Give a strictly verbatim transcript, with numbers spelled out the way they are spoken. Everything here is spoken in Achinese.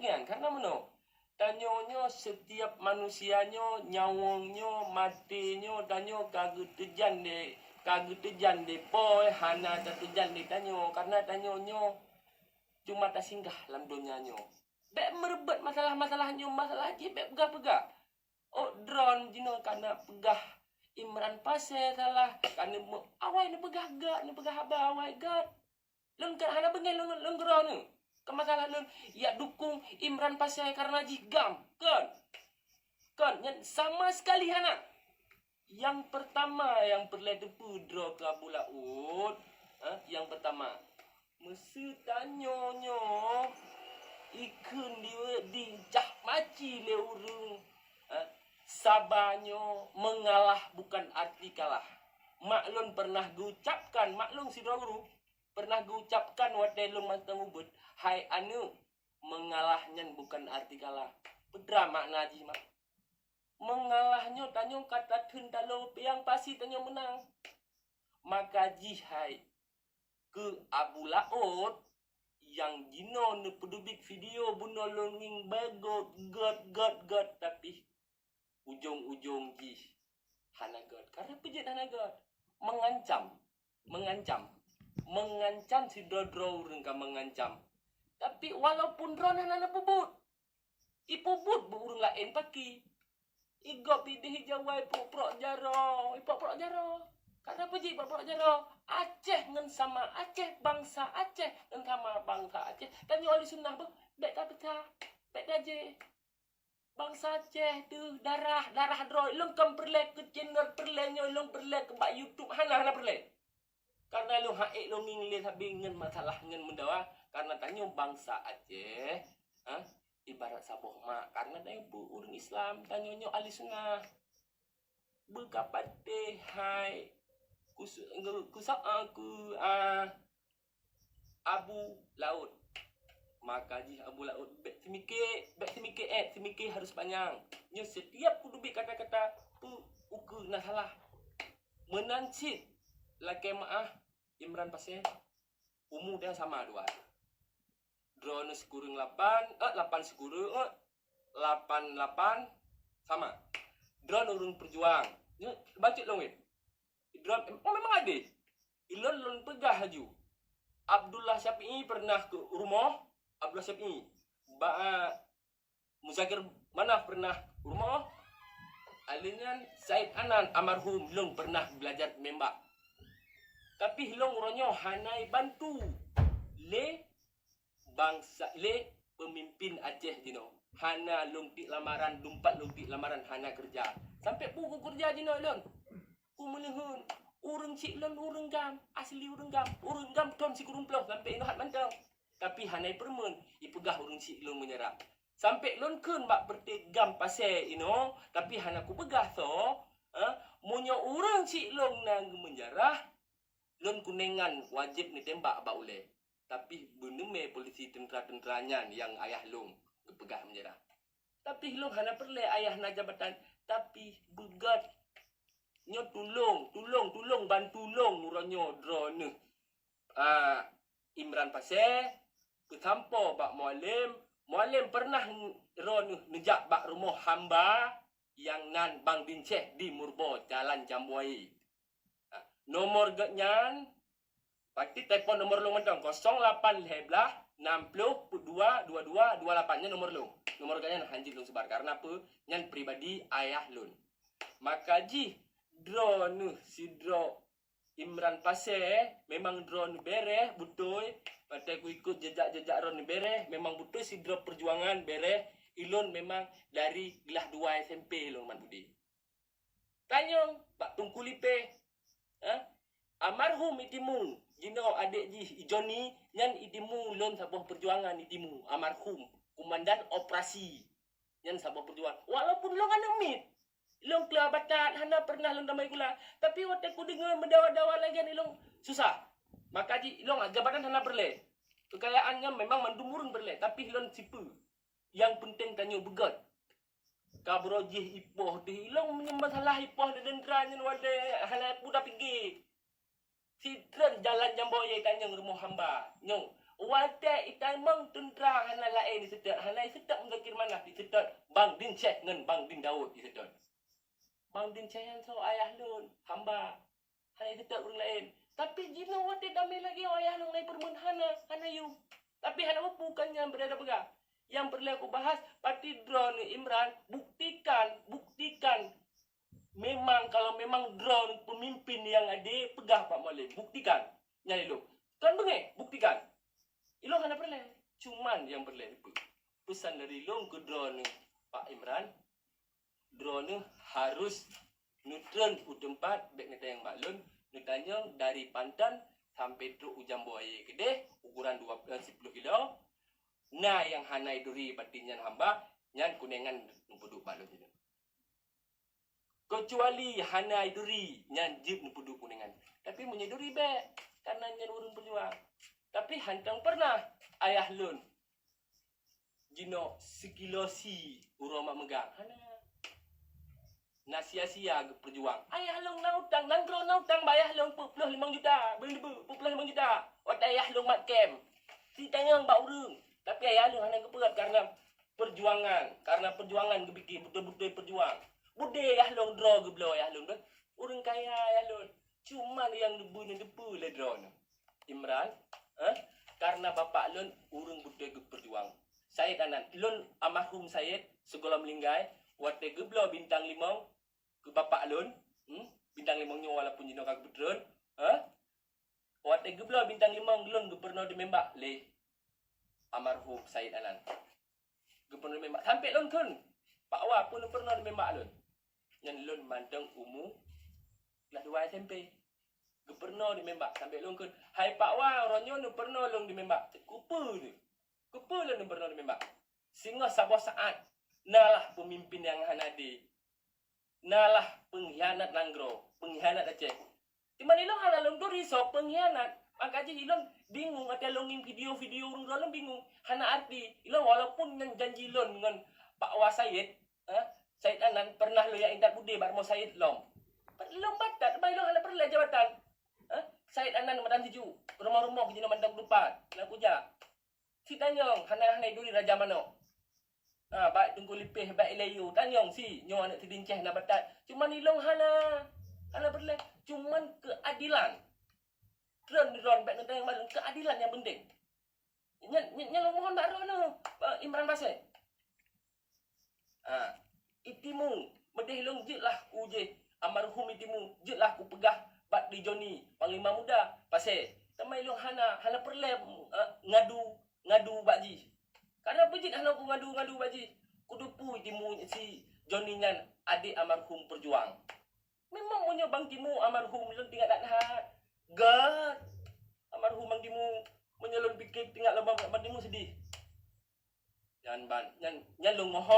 Nyan, karena meunoe, tanyoe nyoe, setiap manusia nyoe, nyawöng nyoe, maté nyoe, tanyoe ka geuteujan lé, ka geuteujan lé Po, hana tateujan lé tanyoe, karena tanyoe nyoe cuma tasinggah lam donya nyoe. Bék meureubet masalah-masalah nyoe, masalah jih bék peugah-peugah. Oh, droeneuh jinoe ka na peugah Imran Pasé salah, ka neumeu-, awai neupeugah gét, neupeugah haba awai gét. Lôn ka hana beungéh lôn, lôn keudroe neuh. Keu masalah lôn, ya dukung Imran Pasé karena jih GAM. Kon. Kon, nyan sama sekali hana. Nyang pertama nyang peureulée teupeu droe keu Abu Laôt, ha, nyang pertama, meuseuti tanyoe nyoe ikheun di, dicah maci lé ureuëng, ha, saba nyoe mengalah bukan arti kalah. Mak lôn pernah geucapkan, mak lôn sidroe guru, pernah geucapkan watée lôn mantong ubit, "Hai aneuëk, mengalah nyan bukan arti kalah." Peue makna jih, mak? Mengalah nyoe tanyoe ka tatheun talo piang pasi tanyoe meunang. Maka jih hai keu Abu Laôt nyang jinoe neupeudubit video bunoe lôn ngieng bagot, got, got, got, tapi ujong-ujong jih hana got. Karena peue jeuet hana got? Mengancam. Mengancam. Mengancam sidroe-droe ureuëng ka mengancam. Tapi walaupun droeneuh hana neupeubuet, ipeubuet beu ureuëng laén paki. Igop ideh ijawai prok-prok jaroe, iprok-prok jaroe. Karena peue jih prok-prok jaroe? Aceh ngon sama Aceh, bangsa Aceh ngon sama bangsa Aceh. Tanyoe ahli sunnah beuh, bék tapeucah, bék tajéh. Bangsa Aceh teuh darah, darah droe. Lôn kon peureulée keu channel peureulée nyoe, lôn peureulée keu bak YouTube, hana, hana peureulée. Karena lôn hak ék lôn ngieng lé sabe ngon masalah ngon meudawa, karena tanyoe bangsa Aceh, ha, ibarat saboh mak, karena tanyoe ureuëng Islam, tanyoe nyoe ahli sunnah. Beukapatéh hai kus-, nge-, kusa-, a, ku-, a, Abu Laôt. Maka jih Abu Laôt bék seumiké, bék seumiké ék, seumiké harus panyang. Nyoe setiap kudubit kata-kata peu ukeue na salah. Meunan cit lakée meuáh Imran Pasé, umu dia sama dua. Droeneuh sikureueng lapan, eh, lapan sikureueng, eh, lapan lapan sama. Droeneuh ureuëng peujuang. Nyoe bacut lôn wéh. Droeneuh, oh, memang adéh. Ilôn lôn peugah laju. Abdullah Syafi'i pernah keu rumoh, Abdullah Syafi'i. Ba, Muzakir Manaf pernah rumoh. Alé nyan Said Anan almarhum lôn pernah belajar nembak. Tapi lôn uroe nyoe hana ibantu lé bangsa, lé peumimpin Aceh jinoe. Hana lôn tiek lamaran, dumpat lôn tiek lamaran hana keureuja. Sampai peue kukeureuja jinoe lôn? Kumeuleuheun, ureuëng chik lôn ureuëng GAM, asli ureuëng GAM. Ureuëng GAM thon sikureueng ploh sampai inoe hat mantong. Tapi hana ipeureumeun, ipeugah ureuëng chik lôn meunyeurah. Sampai lôn kheun bak peureute GAM Pasé inoe, tapi hana kupeugah soe, eh, meunyoe ureuëng chik lôn na geumeunyeurah, lôn kunengan wajéb neutembak bak ulée. Tapi beuneumé polisi teuntra-teuntra nyan nyang ayah lôn geupeugah meunyeurah. Tapi lôn hana peureulée ayah na jabatan, tapi beugét. Nyoe tulông, tulông, tulông bantu lôn uroe nyoe droeneuh. Ah, Imran Pasé, peusampoe bak Mualem. Mualem pernah droeneuh neujak bak rumoh hamba nyang nan Bang Dincéh di Murbo, Jalan Jambuae. Ha, nomor geuh nyan, pasti telepon nomor lôn mantong, kosong lapan lhée blaih, nam ploh, dua dua dua dua lapan. Nyan nomor lôn. Nomor geuh nyan hanjeuet lôn seubar. Karena peue? Nyan pribadi ayah lôn. Maka jih droeneuh sidroe Imran Pasé, memang droeneuh béréh, beutôi. Watée kuikot jejak-jejak droeneuh béréh, memang beutôi sidroe peujuangan béréh. Ilôn memang dari glah dua S M P lôn mat budi. Tanyong bak Teungku Lipéh. Ha? Almarhum Itimu, jinoe adék jih Joni, nyan Itimu lôn saboh peujuangan Itimu, almarhum, komandan operasi. Nyan saboh peujuangan. Walaupun lôn aneuk miet, lôn keulah batat, hana pernah lôn damai gula. Tapi watée kudeungoe meudawa-dawa lagée nyan lôn susah. Maka jih lôn jabatan hana peureulée. Keukayaan nyan memang mandum ureuëng peureulée, tapi lôn sipeue. Nyang peunteng tanyoe beugét. Ka brok jih ipoh deuh ilong, meunyoe masalah ipoh di deundra nyan wadée hana peue tapike. Sitreun jalan nyang boh ye tanyong rumoh hamba. Nyoe, Watée itamong teuntra hana laén diseutôt, hana diseutôt Muzakir Manaf, diseutôt Bang Din Syekh ngon Bang Din Daud diseutôt. Bang Din Syekh nyan soe? Ayah lôn, hamba. Hana diseutôt ureuëng laén. Tapi jinoe watée damé lagée ayah lôn na peurumoh hana, hana yum. Tapi hana peue-peue, kon nyan peureulée peugah. Nyang peureulée kubahas, pati droeneuh Imran, buktikan, buktikan. Memang, kalau memang droeneuh peumimpin nyang ade, peugah bak Mualem, buktikan. Nyan ilôn. Kon beungéh, buktikan. Ilôn hana peureulée. Cuman nyang peureulée peue? Peusan dari lôn keu droeneuh Pak Imran, droeneuh harus neutreun u teumpat, bék neutanyong bak lôn, neutanyong dari Panton sampai trok u Jambo Aye keudeh, ukuran dua, eh, siploh kilo. Na nyang hana iduri bati nyan hamba, nyan Kuningan neupeuduek bak lôn jinoe. Keucuali hana iduri, nyan jeuet neupeuduek Kuningan. Tapi meunyoe iduri bék, karena nyan ureuëng peujuang. Tapi hantong pernah ayah lôn jinoe sikilo sie uroe mak meugang. Hana. Na sia-sia geupeujuang. Ayah lôn na utang, nanggroe na utang bak ayah lôn peuet ploh limong juta, beuneubeu peuet ploh limong juta. Watée ayah lôn mat kem, sitanyong bak ureuëng. Tapi ayah lôn hana geupeugét karena perjuangan, karena perjuangan geupike beutôi-beutôi peujuang. Beudé ayah lôn, droe geubloe ayah lôn, ureuëng kaya ayah lôn. Cuman nyang neubeu neudeupeue lé droeneuh Imran, eh, karena bapak lôn ureuëng beutôi geupeujuang. Said Anan, lôn almarhum Said sigohlom meuninggai, watée geubloe bintang limong keu bapak lôn, hmm, bintang limong nyoe walaupun jinoe ka geupeutreun, eh, watée geubloe bintang limong lôn geupeurunoe di Membak lé almarhum Said Anan. Geupeurunoe di Membak sampai lôn kheun, Pak Wa pun geupeurunoe di Membak lôn. Nyan lôn mantong umu kelas dua S M P. Geupeurunoe di Membak sampai lôn kheun, "Hai Pak Wa, uroe nyoe neupeurunoe lôn di Membak." Kupeue tu? Kupeue lôn neupeurunoe di Membak? Singoh saboh saát, nalah peumimpin nyang hana adé. Nalah peunghianat nanggroe, peunghianat Aceh. Teuma ilôn hana lôn turi soe peunghianat. Maka jih ilôn bingung, watée lôn ngieng video-video ureuëng droe lôn bingung. Hana arti. Ilôn walaupun nyan janji lôn ngon Pak Wa Said, eh, Said Anan pernah lôn jak intat beudé bak rumoh Said lom. Lôn batat, teuma ilôn hana peureulée jabatan. Eh, Said Anan madan siju, rumoh-rumoh jinoe mantong dupat, na kujak. Sitanyong, hana, hana iduri Raja Manok. Ha, bak Teungku Lipéh, bak Ilayu, tanyong si, nyoe aneuk Sidin Ceh na batat. Cuman ilôn hana, hana peureulée. Cuman keuadilan. Tron, tron, bék neutanyong bak lôn, keuadilan nyang penting. Nyan, nyan, nyan lôn mohon bak droeneuh, bak Imran Pasé. Ha, Itimu, meudeh lôn jeuet lah kujih, almarhum Itimu, jeuet lah kupeugah bak di Joni, Panglima Muda, Pasé. Teuma ilôn hana, hana peureulée, eh, ngadu, ngadu bak jih. Karena peue jeuet hana kungadu-ngadu bak jih? Kuteupeu Itimu si Joni nyan adék almarhum peujuang. Memang meunyoe Bang Timu almarhum lôn teuingat that-that. Gét. Almarhum Bang Timu, meunyoe lôn pike teuingat lôn Bang, Bang Timu sedih. Nyan ban, nyan, nyan lôn mohon.